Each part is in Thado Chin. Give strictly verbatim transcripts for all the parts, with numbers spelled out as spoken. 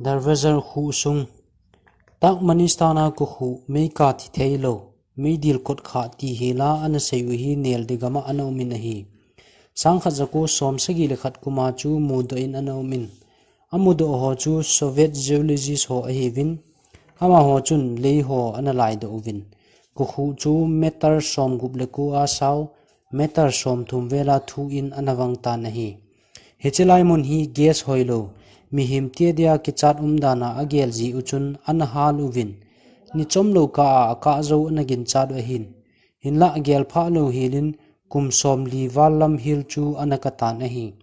Darwaza khuh sung. Turkmenistan a kukhuh meikah thi theilou, meidil kot khah ti hila ana seiyu hi neldi gam'a ana umin ahi. Sangkhat jako somsagi le khat kum'a chu mudoh in ana umin. Amudoh ho chu Soviet geologist ho ahiuvin. Amaho chun lei ho ana laidoh uvin. Kukhuh chu meter somgup le ko a sao, meter somthum vel'a thuh in ana vangtan ahi. Hiche lai mun hi gas hoilou, mihem te dia kichat umdan'a agel jiu chun ana hal uvin. Ni chomlou kah a akah jou ana ginchat u ahin. Hinlah gel phalou helin kum somli val lam hel chu ana katan ahi.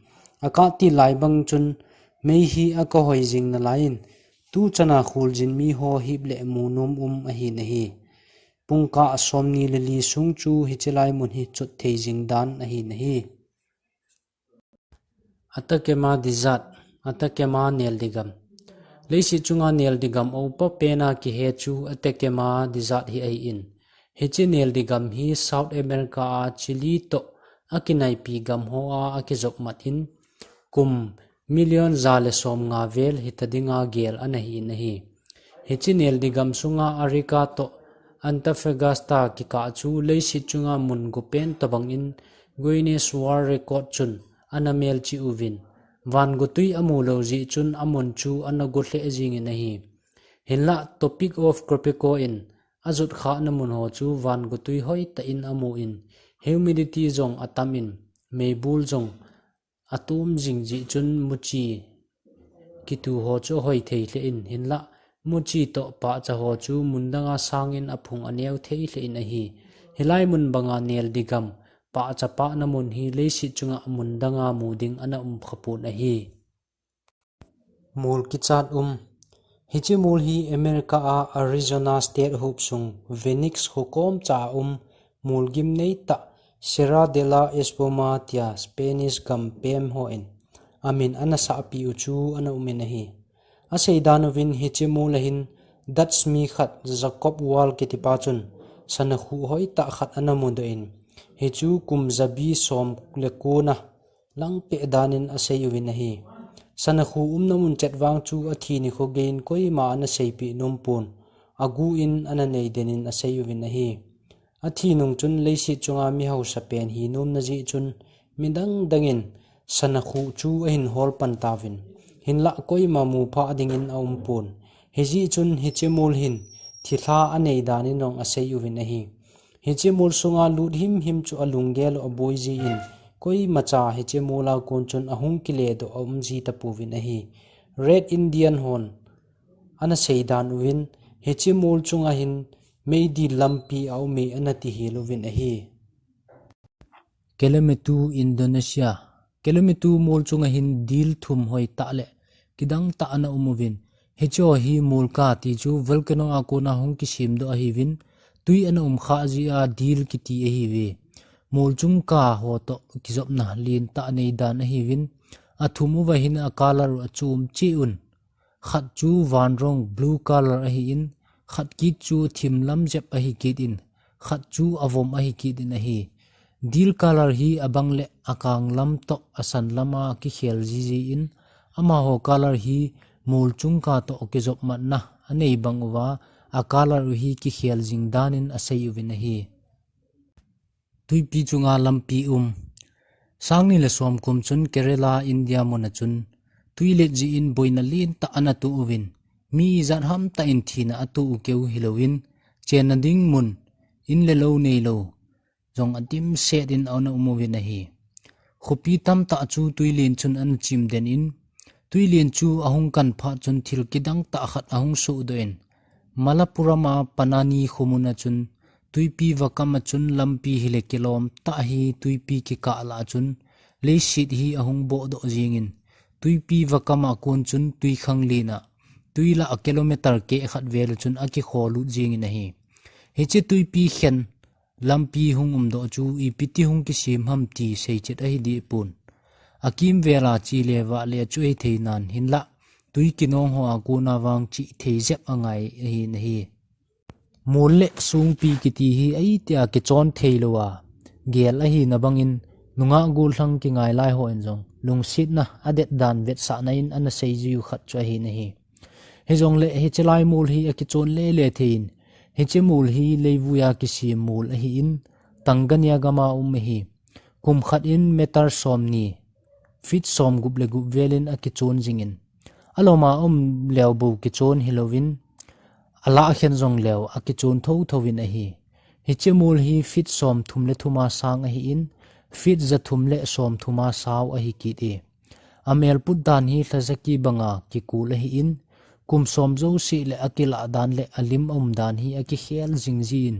Akah til lai bang chun mei hi akah hoi jing nalaiyin, tuchan'a kholjin mi ho hip le mu nom um ahin ahi. Pungkah somni le li sung chu hiche lai mun hi chot thei jing dan ahin ahi. Atacama Desert, Atacama neldi gam. Leiset chunga neldi gam aupa pen'a kihe chu Atacama Desert hi ahin. Hiche neldi gam hi South America a Chile toh akinaipi gam hoa akijopmat in, kum million ja le somnga vel hita dinga gel ana hin ahi. Hiche neldi gam sunga Arica toh Antofagasta kikah chu leiset chunga mun go pen tobangin Guinness World Record chun ana melchih uvin. Vangotwi amu lou jeh chun amun chu ana go lheh jingin ahi. Hinlah Tropic of Capricorn in ajot khahna mun ho chu vangotwi hoitah in amun, humidity jong atamin, meibul jong atum jing jeh chun muchi kitu ho chu ahoi thei lheh in, hinlah muchi toh pahcha ho chu mun danga sangin aphung aneo thei lheh in ahi. Hilai mun banga neldi gam pahcha pahna mun hi leiset chunga mun danga mu ding ana um khapon ahi. Mol kichat um. Hiche mol hi America a Arizona State huop sung Phoenix kho komcha a um mol gimnei tah Sierra de la Espuma tia Spanish gam pem hon amin ana sahpeh u chu ana umin ahi. Aseidan uvin hiche mol a hin Dutch mi khat Jacob Wall kitipa chun sana khuh hoitah khat ana mudoh in, hichu kum jabi som le kona langpeh danin asei uvin ahi. Sana khuh umna mun chet vang chu athi nikho geiyin koima ana seipeh nom pon, agu in ana nei den in asei uvin ahi. Athi nung chun leiset chunga mi hausa pen hi nomna jeh chun midang dangin sana khuh chu ahin hol pan tauvin, hinlah koima mu phah dingin aum pon. Hijeh chun hiche mol hin thilha anei danin jong asei uvin ahi. Hiche mol sunga lut himhim chu alunggel u aboi jin, koimacha hiche mol a kon chun ahung kile doh aum ji tapouvin ahi. Red Indian hon ana seidan uvin, hiche mol chunga hin meidil lampi aume ana tihil uvin ahi. Kelimutu, Indonesia. Kelimutu mol chunga hin dil thum hoitah le kidang tah ana um uvin. Hicheho hi mol kah ti chu volcano a kona hung kisem doh ahiuvin, twi ana um khah jeh a dil kiti ahiuve. Mol chung kah ho toh kijopna lentah nei dan ahiuvin. Athum uva hin a color u achom cheh un. Khat chu vanrong blue color ahin, khat kit chu thim lam jep ahi kit in, khat chu avom ahi kit in ahi. Dil color hi abang le akang lam toh asan lama kikhel jiji in, amaho color hi mol chung kah toh kijopmatna anei bang uva, a color u hi kikhel jing danin asei uvin ahi. Twipi chunga lampi um. Sangni le som kum chun Kerala, India mun a chun twi let jeh in boina lentah ana toh uvin, mi ijat hamtah in thina atoh u keu hilouvin, chenna ding mun, in le lou neilou jong adimset in ana um uvin ahi. Khopi tamtah chu twilen chun ana chim den in, twilen chu ahung kan phat chun thil kidang tah khat ahung sohdoh in, Malappuram a Ponnani khomun a chun twipi vakam a chun lampi hile kilom tah hi twipi kikah lah a chun leiset hi ahung bohdoh jingin, twipi vakam a kon chun twikhang len a twi lah kilometer keh khat vel chun akikholut jingin ahi. Hiche twipi khen lampi hung umdoh chu ipi ti hung kisem ham ti seichet ahi deh pon. Akimvel a chele vahle chu hithei nan hinlah, twi kinong ho a kona vang chihthei jep angai ahin ahi. Mol le songpi kiti hi aitih a kichon thei lou a gel ahina bangin, nungah gollhang kingai lai hon jong lungsetna adet dan vetsahna in ana sei jiu khat chu ahin ahi. Hijongle hiche lai mol hi akichon lele thei in, hiche mol hi leivuiya kisem mol ahin, Tanzania gam a um ahi. Kum khat in meter somni, feet somgup le gup vel in akichon jing in, alom a um leu bou kichon hilouvin, alah khen jong leu akichon thotho in ahi. Hiche mol hi feet somthum le thum a sang ahin, feet jathum le somthum a sao ahi kit e. Amel put dan hi lhajaki banga kikul ahin, kum som jouse le akilah dan le alim aum dan hi akikhel jing jin,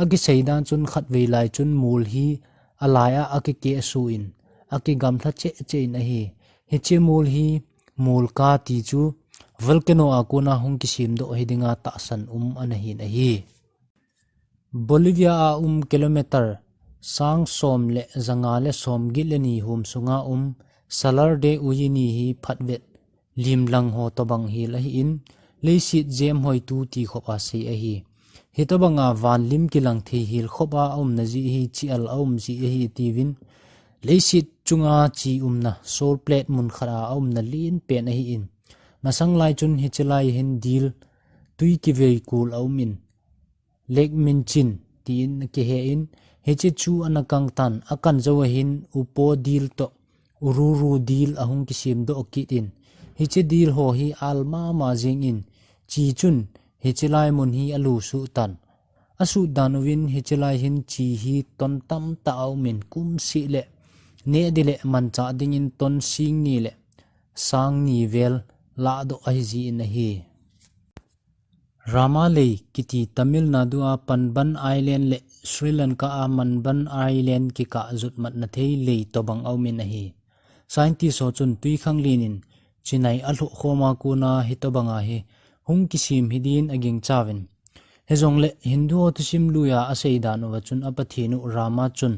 akisei dan chun khatvei lai chun mol hi alai a akikeh suh in, akigamlha cheh cheh in ahi. Hiche mol hi mol ka ti chu volcano a kona hung kisem doh hi dinga tahsan um ana hin ahi. Bolivia a um kilometer sang som le janga le somget le ni hom sunga um Salar de Uyuni hi phatvet limlang ho tobang hel ahin, leiset jem hoitu ti khop a sei ahi. Hitobanga vanlim kilang thei hel khop a aumna jeh hi chial aum jeh ahi tiuvin, leiset chunga chi umna, salt plate mun khat a aumna len pen ahin, masang lai chun hiche lai hin dil tui kivei kul aum in, Lake Minchin tin kihe in, hiche chu ana kang tan, akan jou ahin upo dil toh ururu dil ahung kisem doh kit in, hiche dil ho hi al mama jing in, chi chun hiche lai mun hi alu suh tan. Asut dan uvin hiche lai hin chi hi ton tamtah aum in, kum seh le neh di le manchah dingin ton sing ni le sang ni vel lahdoh ahi jin ahi. Rama lei kiti Tamil Nadu a Pamban Island le Sri Lanka a Manban Island kikah jotmatna thei lei tobang aum in ahi. Scientist ho chun twikhanglen in chinai alhoh khom a kona hitobanga hi hung kisem hi din agingcha uvin. Hijongle Hindu ho thusim lui a asei dan uva chun a Pathen u Rama chun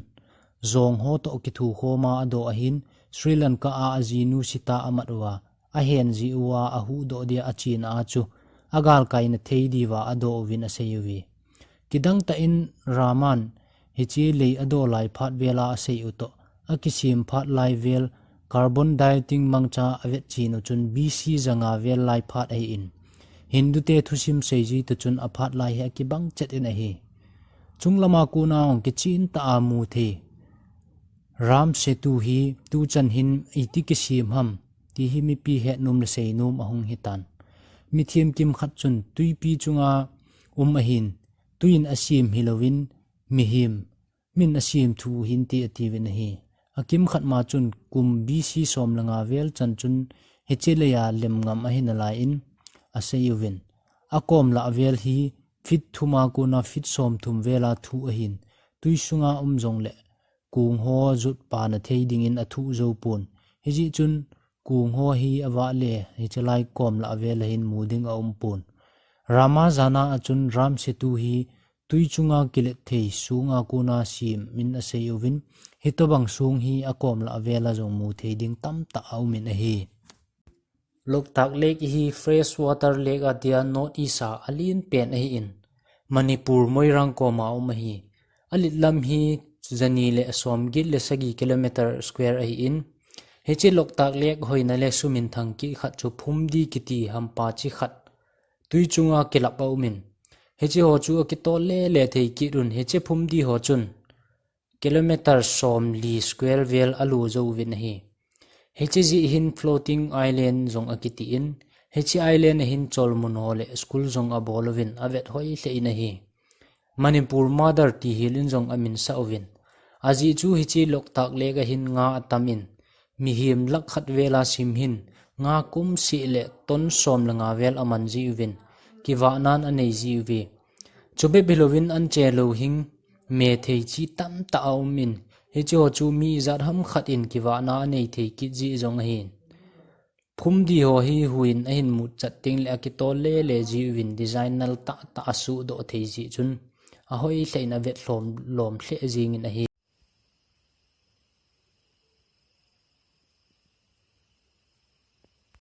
jong ho toh kithu khom a adoh ahin, Sri Lanka a ajinu Sita amat uva ahen jeh uva ahuhdoh dia achena a chu agalkai na thei diuva adoh uvin asei uve. Kidang tah in Raman hiche lei adoh lai phat vel a asei u toh, akisem phat lai vel carbon dating mangcha avet chen u chun B C janga vel lai phat ahin, Hindu te thusim seiji toh chun aphat lai hi akibang chet in ahi. Chunglam a kona hung kichen tah a mu thei Ram Setu hi tuchan hin iti kisem ham ti hi mipi hetnom le seinom ahung hitan. Mithem kimkhat chun twipi chunga um ahin, tui in asem hilouvin mihem min asem thu hinte atiuvin ahi. Akimkhat ma chun kum B C som le nga vel chan chun hiche lei a lemngam ahi nalai in asei uvin. Akom lah vel hi feet thum a kona feet somthum vel a thuh ahin, tui sunga um jongle kong ho jot pana thei dingin athuh jou pon. Hijeh chun kong ho hi avah le hiche lai kom lah vel a hin mu ding aum pon. Rama jana a chun Ram Setu hi tui chunga kilet thei song a kona sem in asei uvin, hitobang song hi akom lah vel a jong mu thei ding tamtah aum in ahi. Loktak Lake hi fresh water lake a tia North East a alen pen ahin, Manipur Moirang kom a um ahi. Alet lam hi jani le somget le sagi kilometer square ahin, hiche Loktak Lake hoina le suminthang kit khat chu Phumdi kiti hampa chi khat tui chunga kilap aum in, hiche ho chu akitol lele thei kit un, hiche Phumdi ho chun kilometer somli square vel alu jou uvin ahi. Hiche jeh hin floating island jong akiti in, hiche island a hin cholmun ho le school jong abol uvin avet hoi lheh in ahi. Manipur Mother ti hel in jong amin sah uvin. Ajeh chu hiche Loktak Lake a hin nga atam in, mihem lakh khat vel a sim hin nga kum seh le ton som le nga vel aman ji uvin, kivahnan anei ji uve. Chubep hilouvin anche louhing me thei chi tamtah aum in, hiche ho chu mi ijat ham khat in kivahna anei thei kit ji jong ahin. Phumdi ho hi huiyin ahin mutchat teng le akitol lele ji uvin, design nal tahtah asuhdoh thei jeh chun ahoi lheh in avet lhom lom lheh jingin ahi.